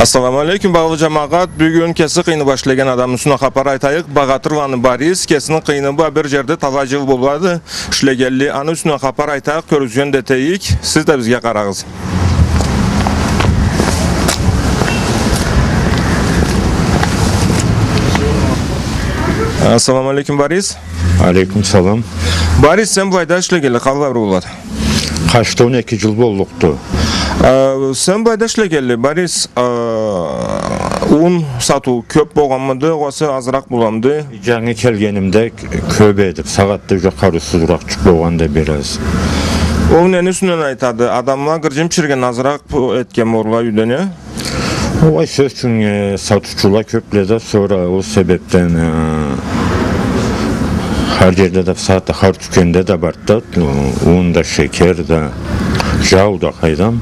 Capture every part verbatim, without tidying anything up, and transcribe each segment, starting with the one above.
Ассаламу алейкум, багъалы джамагъат. Бюгюн кеси къыйыны бла ишлеген адамны юсюнден хапар айтайыкъ. Багъатырланы Борис, кесини къыйыны бла бир джерде талай джыл болады ишлегенли. Аны юсюнден хапар айтайыкъ, кёргюзген да этейик. Сиз да бизге къарагъыз. Ассаламу алейкум, Борис. Алейкум салам. Борис, сен былайда ишлегенли къаллай бир болады? Къачды, он эки джыл боллукъду. А, сен былайда ишлегенли, Борис, а, ун сатыу кёб болгъанмыды, огъесе азыракъ боламыды? Джангы келгенимде кёб эди, сагъатда уже къарыусузуракъчыкъ болгъанды бир аз. Ол нени юсюнден айтады? Адамла гырджын биширген, азыракъ этген болурла юйден, э? Огъай, сёз ючюн, э, сатыучула кёбле да, сора ол себебден, э, хар джерде да, бусагъатда хар тюкенде да барды да, э, ун да, шекер да, джау да, къайдам.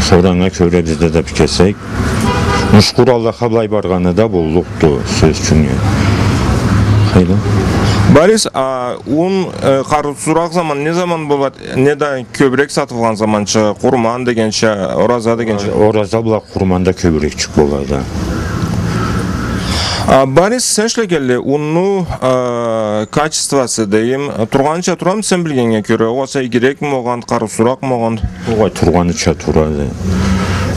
Сора анга кёре бизде да бир кесек. Шукур Аллахха, былай баргъаны да боллукъду, сёз ючюн, э. Къайдам. Борис, а ун, э, къарыусузуракъ заман не заман болады? Неда кёбюрек сатылгъан заманча, къурман дегенча, ораза дегенча? Ораза бла къурманда кёбюрекчик болады. А, Борис, сен ишлегенли, унну, а, качествосу, дейим, тургъаныча турамы сен билгеннге кёре? Огъесе игирекми болгъан, къарыусузуракъмы болгъан? Огъай, тургъаныча турады.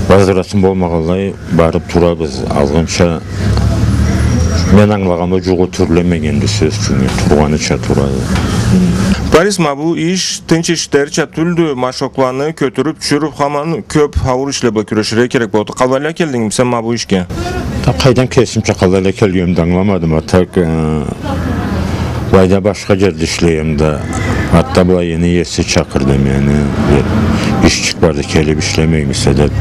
Базаратын болмагъанлай, барыб турабыз, алгъынча. Мен ангылагъанымда, джугъу тюрлемегенди, сёз ючюн, тургъаныча турады. Борис, ма бу иш тынч ишлерча тюлдю, машокланы кётюрюб, тюшюрюб, хаман кёб ауур ишле бла кюреширге керек болду. Къалайла келдинг сен ма бу ишге? Да къайдам, кесимча къалайла келгенимни да ангыламадым, а так, э, былайда башха джерде ишлегеним да, хатта былай эни иеси чакъырды мени, бир ишчик барды, келиб ишлемеймисе деб.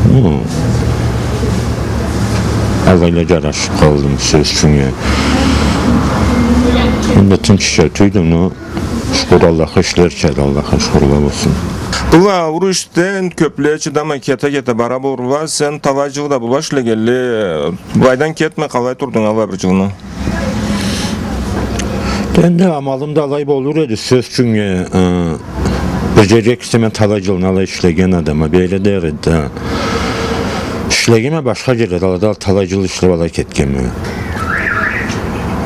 Ну, алайла джарашыб къалдым, сёз ючюн. Энди тынч ишле тюлдю, ну, шукур Аллахха, ишлерчады, Аллахха шукурла болсун. Былай ауур ишден кёбле чыдамай кете-кете бара болурла, сен талай джыл да бола ишлегенли, былайдан кетмей къалай турдунг аллай бир джылны? Энди амалым да алай болур эди, сёз ючюн, э, бир джерге кирсем, мен талай джылны алай ишлеген адамма, бери дери да ишлегенме башха джерде, алайда талай джыл ишлеб алай кетгенме.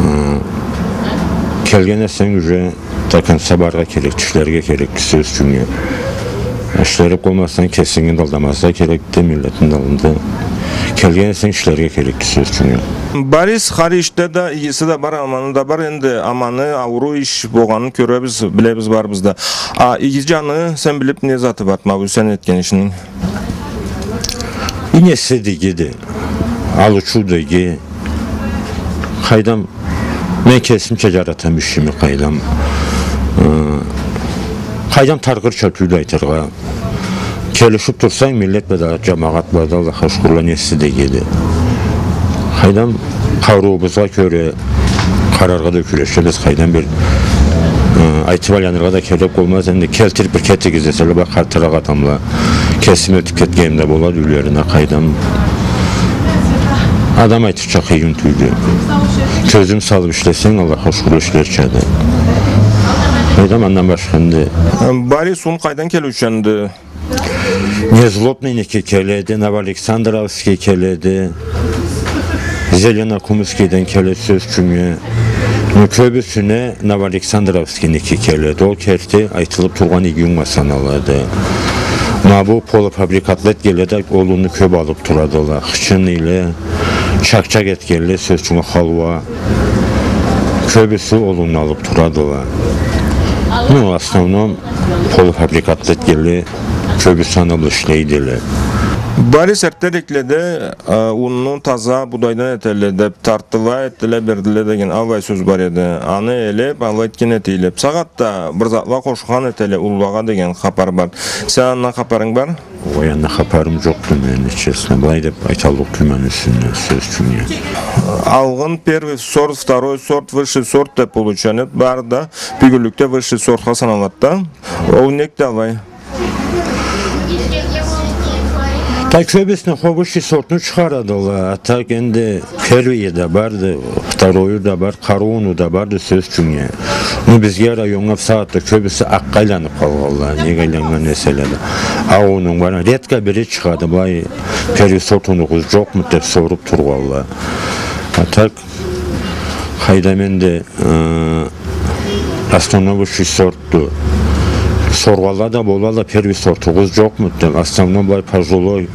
Э, келген эсенг, уже до конца барыргъа керекди, ишлерге керекди, сёз ючюн. Ишлериб болмасанг, кесинги да алдамазгъа керекди, миллетни да аллында. Келген эсенг, ишлерге керекди, сёз ючюн. Борис, хар ишде да игиси да бар, аманы да бар. Энди аманы, ауруу иш болгъанын кёребиз, билебиз барыбыз да. А иги джаны, сен билиб, не заты барды ма бу сен этген ишининг? Энеси да игиди, алыучу да иги. Къайдам, мен кесимча джаратама ишими, къайдам. Э, къайдам, таркъырча тюлдю айтыргъа. Келишиб турсанг, миллет бла да, джамагъат бла да, Аллахха шукурла, энеси да игиди. Къайдам, къарыуубузгъа кёре къараргъа да кюрешебиз, къайдам, бир, э, айтыб айланыргъа да керек болмаз, энди келтириб бир кетигиз деселе, бир къартыракъ адамла, кесим ётюб кетгеним да болады юйлерине, къайдам. Адам айтырча къыйын тюлдю. Кёзюн салыб ишлесенг, Аллахха шукур, ишлерчады. Къайдам, андан башха энди. Борис, ун къайдан келиученди? Незлобныйники келеди, Новоалександровский келеди, Зеленокумскийден келеди, сёз ючюн. Ну, кёбюсюне Новоалександровскийники келеди. Ол керти айтылыб тургъан иги ун саналады. Ма бу полуфабрикатла этгенле да ол унну кёб алыб турадыла. Хычын иле, чакчакъ этгенле, сёз ючюн, халва. Кёбюсю ол унну алыб турадыла. Ну, в основном полуфабрикатла этгенле кёбюсю аны бла ишлейдиле. Борис, эртдерикледе, э, унну таза будайдан этелле деб тартдыла, этдиле, бердиле деген аллай сёз бар эди. Аны элеб, алай этген этелле. Бусагъатда бир затла къошхан этелле уллагъа деген хапар бар. Сен андан хапарынг бар? Ой, андан хапарым джокъду мени, честно. Былай деб айталлыкъ тюлме аны юсюнден, сёз ючюн. Алгъын первый сорт, второй сорт, высший сорт деб получан эди, бары да бюгюнлюкде высший сортха саналады да. Ол нек да алай? Да кёбюсюне хо высший сортну чыгъарадыла, а так энди первыйи да барды, второйу да бар, къарыуну да барды, сёз ючюн. Ну, бизге районнга бусагъатда кёбюсю акъгъа айланыб къалгъанла, неге айланнган эселе да. А унунг бар, редко бири чыгъады, былай первый сорт унугъуз жокъмуду деп соруп тургъанла. А так, къайдам энди, э, основной высший сортду. Соргъанла да болалла, первый сортугъуз жокъмуду деп. Основной былай пожилой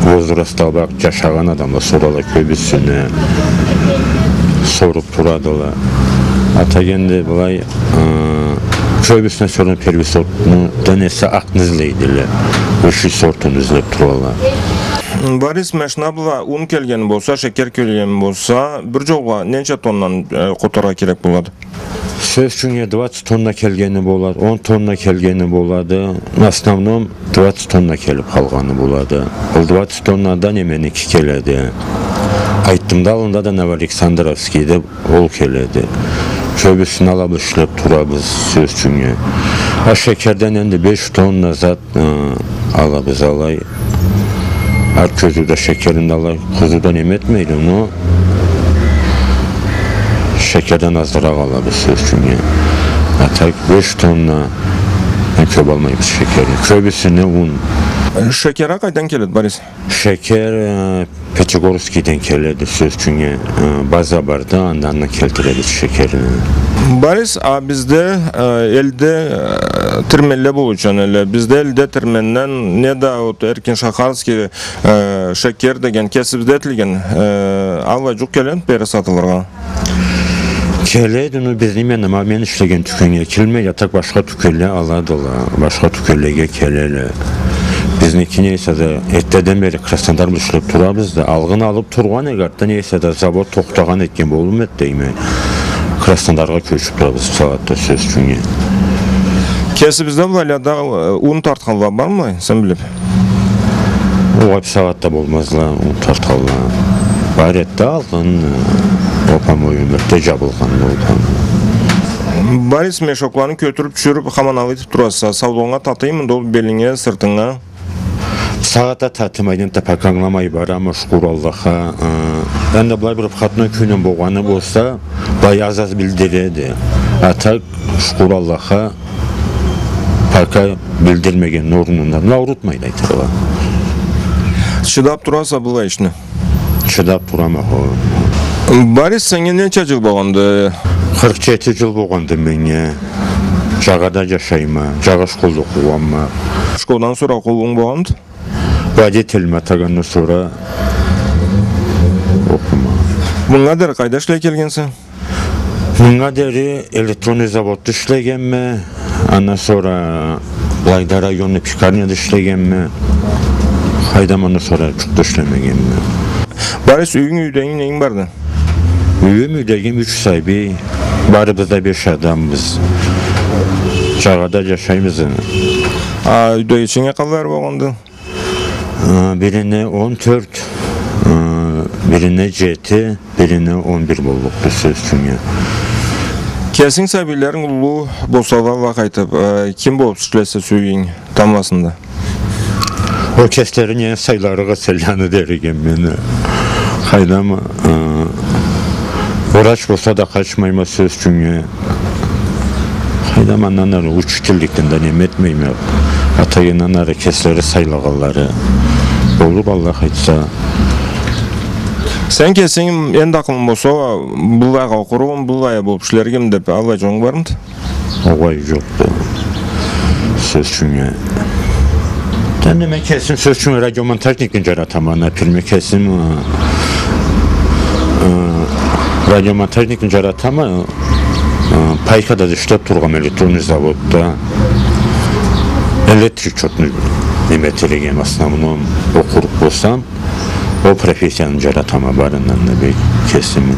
возрастдагъы, бакъ, жашагъан адамла соралла кёбюсюне. Соруп турадыла. А так энди былай, э, кёбюсюне соргъан первый сортну, да не эсе акъны излейдиле. Высший сортун излеп туралла. Борис, машина бла ун келген болса, шекер келген болса, бир жолгъа ненча тоннаны, э, къотаргъа керек болады? Сёз ючюн, двадцать тонна келгени болады, он тонна келгени болады. В основном двадцать тонна келип къалгъаны болады. Ол двадцать тоннада неменики келеди. Айтдым да аллында да, Новоалександровский деп, ол келеди. Кёбюсюн алабыз, ишлеп турабыз, сёз ючюн. А шекерден энди беш тонна зат, э, алабыз алай. Ар кёзюуде шекерин да алай, къузу да неме этмейди, но шекерден азыракъ алабыз, сёз ючюн. А так беш тонна кёп алмайбыз шекерни. Кёбюсюне ун. Шекер а къайдан келеди, Борис? Шекер, э, Пятигорскийден келеди, сёз ючюн, э, база барды, андан келтиреди шекерни. Борис, а бизде, э, элде, э, тирменле болуучан эле. Бизде элде тирменден, неда вот Эркин-Шахарский, э, шекер деген кесибизде этилген, э, аллай жукъ келеди бери сатылыргъа? Келеди, но бизни мен, ма мен ишлеген тюкеннге келмей, а так башха тюкенле аладыла, башха тюкенлеге келеле. Бизники не эсе да, эртдеден бери Краснодар бла ишлеп турабыз да, алгъын алып тургъан эдик, артда не эсе да завод тохтагъан этген болур эди дейме. Краснодаргъа кёчюп турабыз бусагъатда, сёз ючюн. Кесибизде былайлада, э, ун тартханла бармы, сен билип? Огъай, бусагъатда болмазла, ун тартханла. Бар эди да алгъын, э, о, по-моему, эртде жабылгъан болгъанды. Борис, мешокланы кётюрюп, тюшюрюп, хаман алай этип тураса, саулугъунга татыймыды ол, белинге, сыртынга? Бусагъатда татымайды, энтда пока ангыламай барама, шукур Аллахха. Э, энди былай бир выходной кюнюм болгъаны болса, былай аз-аз билдиреди. А так, шукур Аллахха, пока билдирмеген орнундан. Ма ауурутмайды, айтыргъа. Чыдап тураса былай ишни? Чыдап турама, хо. Борис, сеннге ненча жыл болгъанды? Къыркъ жети жыл болгъанды меннге. Жагъада жашайма, Жагъа школда окъугъанма. Школдан сора къуллугъунг болгъанды? Водительме, а так андан сора окъума. Мынга дери къайда ишлей келгенсе? Мынга дери электронный заводда ишлегенме, андан сора былайда районный пекарняда ишлегенме, къайдам, андан сора жукъ да ишлемегенме. Борис, юйюнг, юйдегинг, ненг барды? Юйюм, юйдегим, юч сабий, барыбыз да беш адамбыз. Жагъада жашайбыз. А юйдегичинге къаллай болгъанды? Э, бирине он тёрт, э, бирине жети, бирине он бир боллукъду, сёз ючюн. Кесинг сабийлеринг уллу болсала, Аллах айтып, э, ким болуп ишлесе сюйюрюнг тамбласында? Ол кеслери не сайларыкъ эселе, аны дерик эдим мен. Къайдам, э, врач болса да къачмайма, сёз ючюн. Къайдам, андан ары учительликден да неме этмейме. Ата-энеден ары кеслери сайлагъанлары болур, Аллах айтса. Сен кесинг, энди акъылынг болса, быллайгъа окъургъум, быллай болуп ишлерикме деп аллай жолунг бармыды? Огъай, жокъду. Сёз ючюн, энди мен кесим, сёз ючюн, радиомонтажникни жаратама, например, кесим, э, э, радиомонтажникни жаратама, э, пайкада да ишлеп тургъанма, электронный заводда. Электрик чётну неме этерикме, в основном, окъурукъ болсам. Ол профессияны жаратама барындан да бек кесими.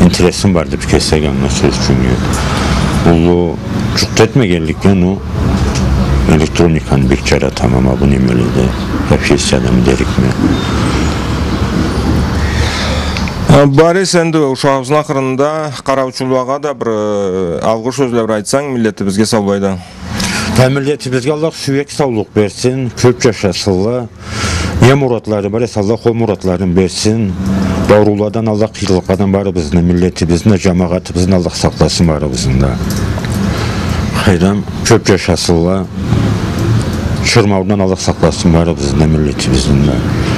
Интересим барды бир кесек анга, сёз ючюн. Уллу жукъ этмегенликге, ну, электрониканы бек жаратама, ма бу немеледе, профессияда, дерикме. А, Борис, энди ушагъыбызны ахырында къараучулагъа да бир, э, алгъыш сёзле бир айтсанг миллетибизге саулай да. Да миллетибизге Аллах сюек саулукъ берсин, кёп жашасынла. Не муратлары бар эсе, Аллах ол муратларын берсин. Ауруулардан, Аллах къыйынлыкъладан барыбызны, миллетибизни, жамагъатыбызны Аллах сакъласын барыбызны да. Къайдам, кёп жашасынла. Тюшюрмеуден Аллах сакъласын барыбызны да, миллетибизни да.